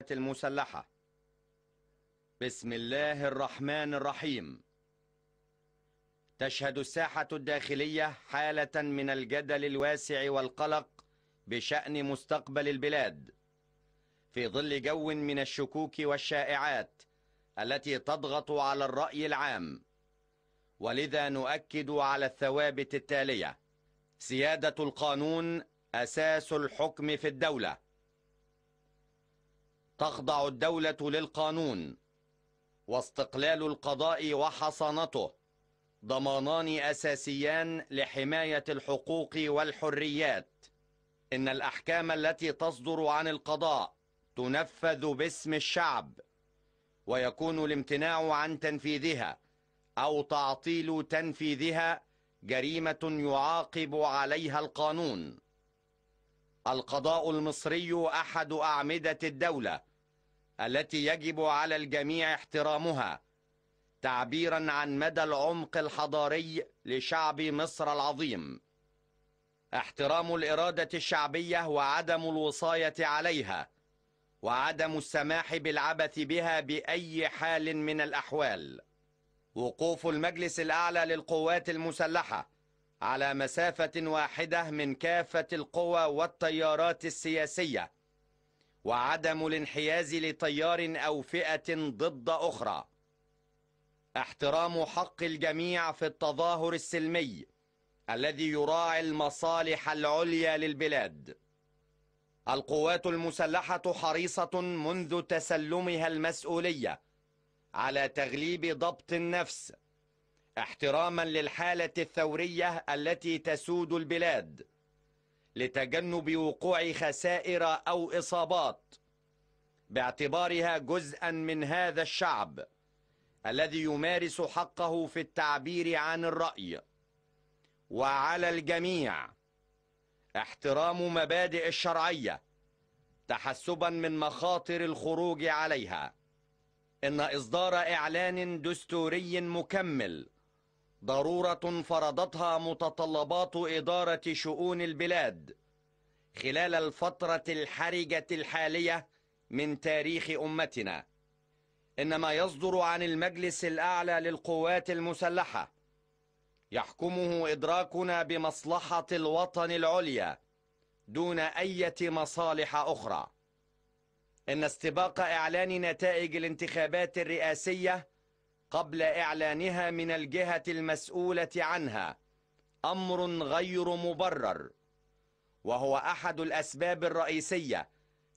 المسلحة. بسم الله الرحمن الرحيم. تشهد الساحة الداخلية حالة من الجدل الواسع والقلق بشأن مستقبل البلاد، في ظل جو من الشكوك والشائعات التي تضغط على الرأي العام، ولذا نؤكد على الثوابت التالية: سيادة القانون أساس الحكم في الدولة. تخضع الدولة للقانون، واستقلال القضاء وحصانته ضمانان أساسيان لحماية الحقوق والحريات. إن الأحكام التي تصدر عن القضاء تنفذ باسم الشعب، ويكون الامتناع عن تنفيذها أو تعطيل تنفيذها جريمة يعاقب عليها القانون. القضاء المصري أحد أعمدة الدولة التي يجب على الجميع احترامها، تعبيرا عن مدى العمق الحضاري لشعب مصر العظيم. احترام الإرادة الشعبية وعدم الوصاية عليها، وعدم السماح بالعبث بها بأي حال من الأحوال. وقوف المجلس الأعلى للقوات المسلحة على مسافة واحدة من كافة القوى والتيارات السياسية، وعدم الانحياز لتيار أو فئة ضد أخرى. احترام حق الجميع في التظاهر السلمي الذي يراعي المصالح العليا للبلاد. القوات المسلحة حريصة منذ تسلمها المسؤولية على تغليب ضبط النفس، احتراما للحالة الثورية التي تسود البلاد، لتجنب وقوع خسائر أو إصابات، باعتبارها جزءا من هذا الشعب الذي يمارس حقه في التعبير عن الرأي. وعلى الجميع احترام مبادئ الشرعية تحسبا من مخاطر الخروج عليها. إن إصدار إعلان دستوري مكمل ضرورة فرضتها متطلبات إدارة شؤون البلاد خلال الفترة الحرجة الحالية من تاريخ أمتنا. إن ما يصدر عن المجلس الأعلى للقوات المسلحة يحكمه إدراكنا بمصلحة الوطن العليا دون أي مصالح أخرى. إن استباق إعلان نتائج الانتخابات الرئاسية قبل إعلانها من الجهة المسؤولة عنها أمر غير مبرر، وهو أحد الأسباب الرئيسية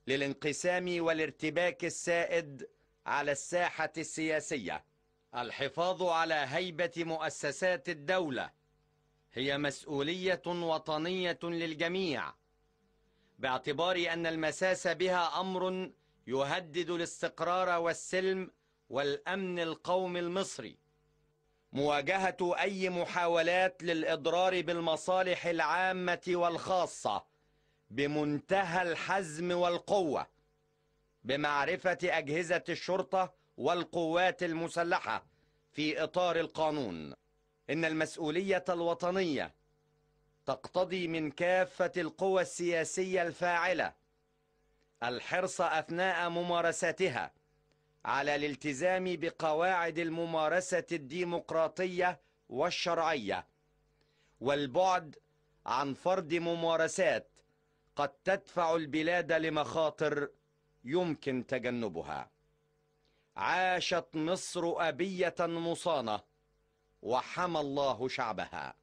للانقسام والارتباك السائد على الساحة السياسية. الحفاظ على هيبة مؤسسات الدولة هي مسؤولية وطنية للجميع، باعتبار أن المساس بها أمر يهدد الاستقرار والسلم والأمن القومي المصري. مواجهة أي محاولات للإضرار بالمصالح العامة والخاصة بمنتهى الحزم والقوة، بمعرفة أجهزة الشرطة والقوات المسلحة في إطار القانون. إن المسؤولية الوطنية تقتضي من كافة القوى السياسية الفاعلة الحرص أثناء ممارستها على الالتزام بقواعد الممارسة الديمقراطية والشرعية، والبعد عن فرض ممارسات قد تدفع البلاد لمخاطر يمكن تجنبها. عاشت مصر أبية مصانة، وحمى الله شعبها.